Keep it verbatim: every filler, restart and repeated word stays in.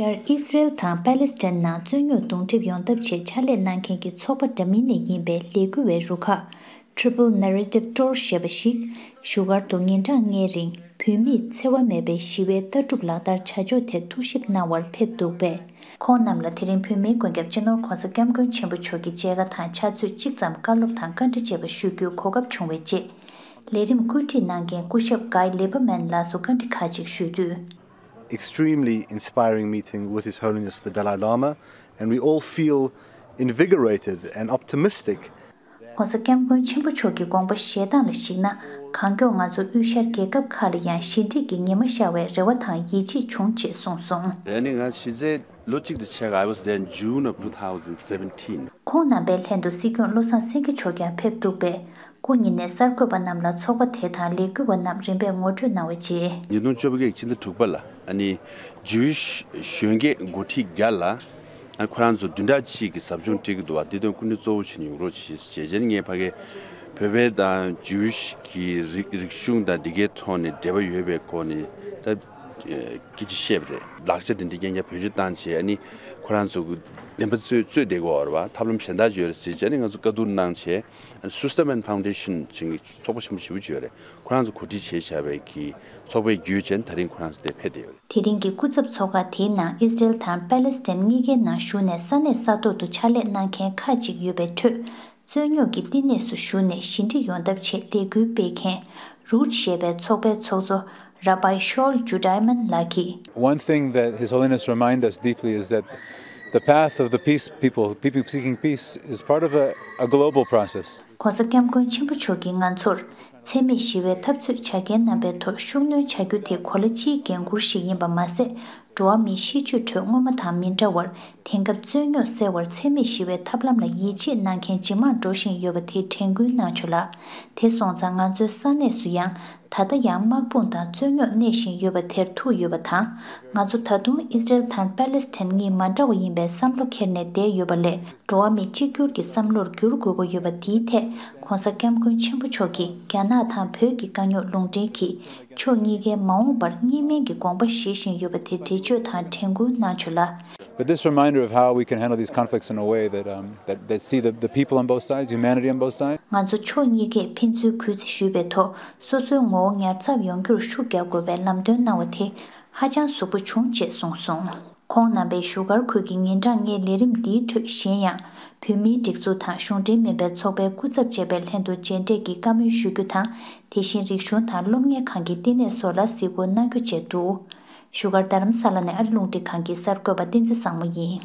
ཤར་ཨི་སི་རེལ་དང་པ་ལེ་སི་ཐན་ནང་རྩོད་རྙོག་གདོང་འགྲིབ་ཡོང་ཐབས་ཆེད་ཕྱག་ལས་གནང་མཁན་གྱི་ཚོགས་པ་འདྲ་མིན་ནས་ཡིན་པའི་ལས་འགུལ་བའི་རུ་ཁག Triple Narrative Tour ཞེས་པ་ཞིག་བཞུགས་སྒར་དུ་ཉིན་གྲངས་ལྔའི་རིང་བོད་མིས་འཚེ་བ་མེད་པའི་ཞི་བའི་ལྟ་གྲུབ་ལག་བསྟར་བྱ་ཕྱོགས་ཐད་ཐུགས་ཞིབ་གནང་བར་ཕེབས་འདུག་པས། ཁོང་རྣམས་ལ་དེ་རིང་བོད་མིའི་མགོན་སྐྱབས་སྤྱི་ནོར་༧གོང་ས་༧སྐྱབས་མགོན་ཆེན་པོ་མཆོག་གི་མཇལ་ཁ་དང་ཕྱག་ཚོད་གཅིག་ཙམ་བཀའ་སློབ་དང་བཀའ་འདྲི་བཅས་པ་ཞུ་རྒྱུའི་གོ་སྐབས་བྱུང་བའི་རྗེས། ལས་རིམ་བཀོད་སྒྲིག་གནང་མཁན་སྐུ་ཞབས་Guy Lieberman ལགས་སུ་བཀའ་འདྲི་ཁག་ཅིག་ཞུས་དུས། Extremely inspiring meeting with His Holiness the Dalai Lama, and we all feel invigorated and optimistic. ༸གོང་ས་༸སྐྱབས་མགོན་ཆེན་པོ་མཆོག་གི་དགོངས་པ་བཞེས་སྟངས་ལ་གཞིགས་ན། གང་མགྱོགས་ང་ཚོ་དབུས་ཤར་རྒྱལ་ཁབ་ཁག་ལ་ཡང་ཞི་འགྲིག་གི་ཉི་མ་ཤར་བའི་རེ་བ་དང་ཡིད་ཆེས་བྱུང་ཅེས་གསུངས་སོང་། ཨ་ནི་ང་གཞི་རྩའི་ལོ་གཅིག་དང་ཕྱེད་ཀ I was there in June of two thousand seventeen. ཁོང་རྣམ་པའི་ལྷན་དུ་སྲིད་སྐྱོང་བློ་བཟང་སེང་གེ་མཆོག་ཀྱང་ཕེབས་འདུག་པས། སྐུ་ཉིད་ནས་གསར་འགོད་པ་རྣམས་ལ་ཚོགས་པ་དེ་དང་ལས་འགུལ་བ་རྣམས་རིམ་པས་ངོ་སྤྲོད་གནང་བའི་རྗེས། ཉིས་སྟོང་བཅོ་བརྒྱད་ཀྱི་ཕྱི་ཟླ་དྲུག་པ་ལ་ཨ་ནི་ཇིའུ་ཤི་གཞོན་སྐྱེས་འགོ་ཁྲིད་བརྒྱ་ལ་ཨ་ནི་ཁོ་རང་ཚོ་བདུན་ཕྲག་གཅིག་གི་ཟབ་སྦྱོང་སྤྲད་ཀྱི་འདུག་བ། འདི་དོན་སྐུ་མགྲོན་གཙོ་བོ་བྱས་ནས་ཡོང་རོགས་བྱེད་ཅེས་བྱས་ནས་ངས་ཕ་གི་བོད་པའི་དང་ཇིའུ་ཤི་གི་རིག་རིག་གཞུང་དང་འདི་གའི་ཐོག་ནས་འབྲེལ་བ་ཡོད་པའི་སྐོར་ནས་ད། སྐད་ཆ་བཤད་པ་རེད། ལག་ཆ་དེ་འདྲ་རྐྱང་རྐྱང་བེད་སྤྱོད་བཏང་བྱས་ཨ་ནི་ཁོ་རང་ཚོ་གི་བདེན་པ་རྩོད་རྩོད་བསྡད་དགོས་པ་རེད་བ། ཐབས་ལམ་གཞན་དག་ཅིག་ཡོད་རེད་ཟེར་བྱས་ཨ་ནི་ང་ཚོ་བཀའ་བསྡུར་གནང་བྱས། ཨ་ནི་Susterman Foundation ཅིག་གི་ཚོགས་པ་ཆེན་པོ་ཞེ་པོ་ཅིག་ཡོད་རེད། ཁོ་རང་ཚོ་གོ་སྒྲིག་བྱས་བྱས་པའི་གི་ཚོགས་པའི་བརྒྱུད་བྱས་ད་རིང་ཁོ་རང་ཚོ་དེ་ཕེབས་བསྡད་ཡོད་རེད། དེ་རིང་གི་སྐུ་ཚབ་ཚོགས་ཁག་དེའི་ནང་ཨི་སི་རེལ་དང་པ་ལེ་སི་ཐན་གཉིས་ཀའི་ནང་བཞུགས་ནས་ས་གནས་ས་ཐོག་ཏུ་ཕྱག་ལས་གནང་མཁན་ཁག་ཅིག་ཡོད་པའི་ཁྲོད། རྩོད་རྙོག་གི་བསྟི་གནས་སུ་བཞུགས་ནས་ཞི་འགྲིག་ཡོང་ཐབས་ཆེད་ལས་འགུལ་སྤེལ་མཁན་རུཊ་ཞེས་པའི་ཚོགས་པའི་ཚོགས་གཙོ་Rabbi Shaul Judiman ལགས་ཀྱིས། One thing that His Holiness remind us deeply is that the path of the peace people, people seeking peace, is part of a, a global process. ༸གོང་ས་༸སྐྱབས་མགོན་ཆེན་པོ་མཆོག་གིས་ང་ཚོར། འཚེ་མེད་ཞི་བའི་འཐབ་རྩོད་བྱ་མཁན་རྣམ་པའི་ཐོག་ཤུགས་སྣོན་བྱ་རྒྱུ་དེ་གོ་ལ་སྤྱིའི་འགན་འཁུར་ཞིག་ཡིན་པ་མ་ཟད། འགྲོ་བ་མིའི་གཤིས་སྤྱོད་ཁྲོད་སྔོན་མ་དང་མི་འདྲ་བར། དེང་སྐབས་རྩོད་རྙོག་སེལ་བར་འཚེ་མེད་ཞི་བའི་ཐབས་ལམ་ལ་ཡིད་ཆེས་གནང་མཁན་ཇེ་མང་འགྲོ་བཞིན་ཡོད་པ་དེ་དྲན་སྐུལ་གནང་ཆོག་ལ། དེ་སོང་ཙང་ང་ཚོའི་ས་གནས་སུ་ཡང་ད་ལྟ་ཡང་དམག་དཔུང་དང་རྩོད་རྙོག་གནས་བཞིན་ཡོད་པ་དེར་ཐུག་ཡོད་པ་དང་། ང་ཚོ་ད་དུང་ཨི་སི་རེལ་དང་པ་ལེ་སི་ཐན་གཉིས་མ་འདྲ་བ་ཡིན་པའི་བསམ་བློ་འཁྱེར་ནས་བསྡད་ཡོད་པ་ལས། འགྲོ་བ་མི་གཅིག་གྱུར་གྱི་བསམ་བློར་བསྒྱུར་དགོས་ཀྱི་ཡོད་པ་འདིའི་ཐད་༸གོང་ས་༸སྐྱབས་མགོན་ཆེན་པོ་མཆོག་གིས་རྒྱ་ནག་དང་བོད་ཀྱི་དཀའ་རྙོག་ལུང་འདྲེན་གྱིས་ཕྱོགས་གཉིས་ཀའི་མ་འོངས་པར་གཉིས་སྨན་གྱི་དགོངས་པ་བཞེས་བཞིན་ཡོད་པ་དེ་འགྲེལ་བརྗོད་དང་དྲན་སྐུལ་གནང་ཆོག་ལ། But this reminder of how we can handle these conflicts in a way that, um, that, that see the, the people on both sides, humanity on both sides. ང་ཚོ་ཕྱོགས་གཉིས་ཀས་ཕན་ཚུན་གུས་བརྩི་ཞུས་པའི་ཐོག་སོ་སོའི་ངོ་བོ་ཉར་ཚགས་ཡོང་རྒྱུར་ཤུགས་རྒྱག་དགོས་པའི་ལམ་སྟོན་གནང་བ་དེ་ཧ་ཅང་གཟུགས་པོ་བྱུང་ཅེས་གསུངས་སོང་། ཁོང་རྣམ་པས་བཞུགས་སྒར་ཁུལ་གྱི་ཉིན་གྲངས་ལྔའི་ལས་རིམ་འདིའི་ཁྲོད་གཞན་ཡང་། བོད་མིའི་སྒྲིག་འཛུགས་དང་གཞུང་འབྲེལ་མིན་པའི་ཚོགས་པའི་སྐུ་ཚབ་བཅས་པའི་ལྷན་དུ་མཇལ་འཕྲད་ཀྱིས་བཀའ་མོལ་ཞུ་རྒྱུ་དང་། དེ་བཞིན་རིག་གཞུང་དང་སློབ་གཉེར་ཁང་གི་བསྟི་གནས་སོགས་ལ་གཟིགས་སྐོར་གནང་རྒྱུ་བཅས་འདུག་བཞུགས་སྒར་རྡ་རམ་ས་ལ་ནས་ཨ་རི་རླུང་འཕྲིན་ཁང་གི་གསར་འགོད་པ་བསྟན་འཛིན་བཟང་མོ་ཡིན།